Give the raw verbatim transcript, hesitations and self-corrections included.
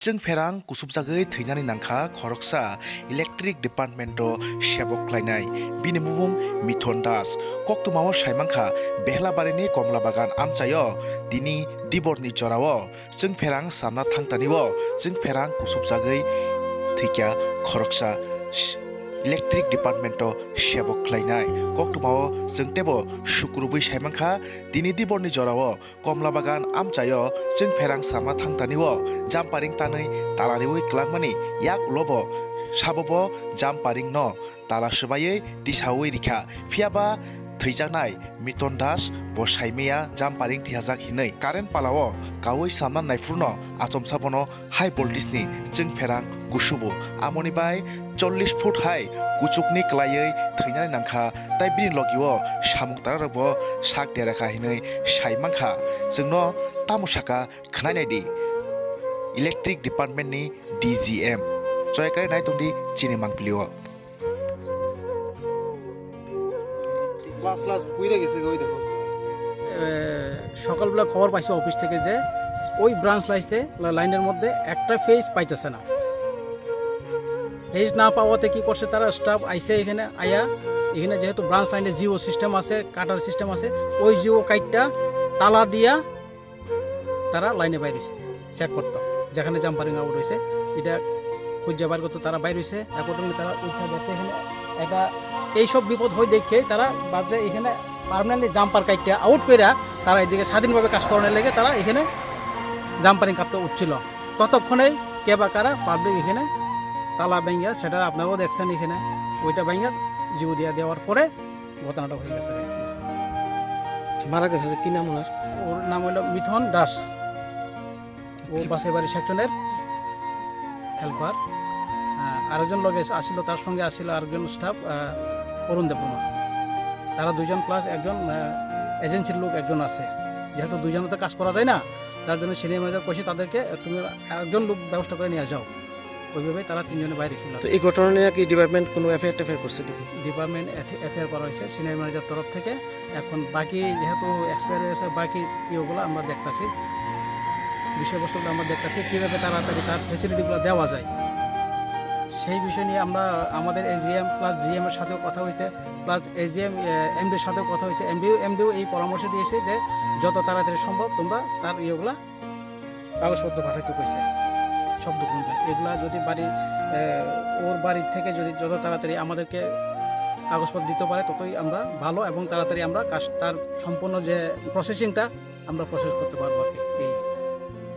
chwngpherang kusubjagwi thwinani nangkha khoroksa electric department-o sebok khlainai. Bini mumung Mithon Das. Koktwmao saimankha Behlabarini Komla Bagan amchaio tini diborni jorao chwngpherang samna thangtanio chwngpherang kusubjagwi thwikha khoroksa electric department-o sebok khlainai. Koktwmao chwng teibo sukrubwi saimankha tini diborni jorao Komla Bagan amchaio chwngpherang samna thangtanio jamparing tanwi tala riwi kwlangmani yak ulobo sabobo jamparingno tala swbaiwi tisaui rikha. Phiyaba thwijaknai Miton Das bo saimaya jamparing tihajak hinwi. Current palao kaui samna naiphurno achomsa bono high voltage ni chwngpherang kusubu. Amoni bai chollish foot hai kuchukni kwlaiwi thwinani nangkha, tei bini logio samung tararokbo sak derakha hinwi sai mankha. Chwngno tamo saka khwnai naidi electric department ni D G M. Choyakari nai tongdi chini mangpilio. Glass glass পুড়ে গেছে ওই দেখো। এ, সকালবেলা খবর পাইছে অফিস থেকে যে ওই ব্রাঞ্চ লাইনতে, লাইনের মধ্যে একটা ফেজ পাইতেছে না। ফেজ না পাওয়াতে কি করছে তারা, স্টাফ আইসে এখানে আয়া, এখানে যেহেতু ব্রাঞ্চ লাইনে জিও সিস্টেম আছে, কাটার সিস্টেম আছে, ওই জিও কাইটটা তালা দিয়া তারা লাইনে বাইর হইছে, চেক করতো, যেখানে জাম্পারিং আউট হইছে, এটা খুঁজে বার করতো, তারা বাইর হইছে। অ্যাকর্ডিংলি তারা উঠে গেছে এখানে। এটা এইসব বিপদ হয় দেখে তারা ভাবছে এখানে পার্মানেন্টলি জাম্পার কাইটটা আউট করে তারা এদিকে স্বাধীনভাবে কাজ করানোর লেগে তারা এখানে জাম্পারিং কাটতে উঠছিল। ততক্ষণেই কে বা কারা পাবলিক এখানে তালা ভেঙে, সেটা আপনারাও দেখছেন এখানে, ওইটা ভেঙে জিও দিয়া দেওয়ার পরে ঘটনাটা হয়ে গেছে। মারা গেছে যে, কি নাম ওনার? ওর নাম হলো মিথুন দাস। ও বাসাইবাড়ি সেকশনের হেল্পার। আহ, আরেকজন লগে আসছিল, তার সঙ্গে আসছিল আরেকজন স্টাফ, আহ, অরুণ দেববর্মা। তারা দুইজন প্লাস একজন, আহ, এজেন্সির লোক একজন আছে। যেহেতু দুইজনে তো কাজ করা যায় না, তার জন্য সিনিয়র ম্যানেজার কইছে তাদেরকে, "তুমি একজন লোক ব্যবস্থা করে নিয়ে যাও।" ওইভাবে তারা তিনজনে বাইরে ছিল। তো এই ঘটনা নিয়ে কি ডিপার্টমেন্ট কোনো এফআইআর টেফআইআর করছে নাকি? ডিপার্টমেন্ট এফ-, এফআইআর করা হয়েছে সিনিয়র ম্যানেজার তরফ থেকে। এখন বাকি যেহেতু এক্সপায়ার হয়ে গেছে, বাকি ইয়েগুলো আমরা দেখতাছি, বিষয়বস্তুগুলো আমরা দেখতাছি, কীভাবে তাড়াতাড়ি তার ফ্যাসিলিটিগুলো দেওয়া যায়। সেই বিষয় নিয়ে আমরা আমাদের এজিএম প্লাস জিএম এর সাথেও কথা হয়েছে, প্লাস এজিএম, এ, এমডির সাথেও কথা হয়েছে। এমডি, এমডিও এই পরামর্শ দিয়েছে যে যত তাড়াতাড়ি সম্ভব তোমরা তার ইয়েগুলা কাগজপত্র পাঠাইতে কইছে, সব ডকুমেন্ট। এগুলা যদি বাড়ি, এ, ওর বাড়ি থেকে যদি যত তাড়াতাড়ি আমাদেরকে কাগজপত্র দিতে পারে, ততই আমরা ভালো এবং তাড়াতাড়ি আমরা কাজ, তার সম্পূর্ণ যে প্রসেসিংটা আমরা প্রসেস করতে পারবো আর কি।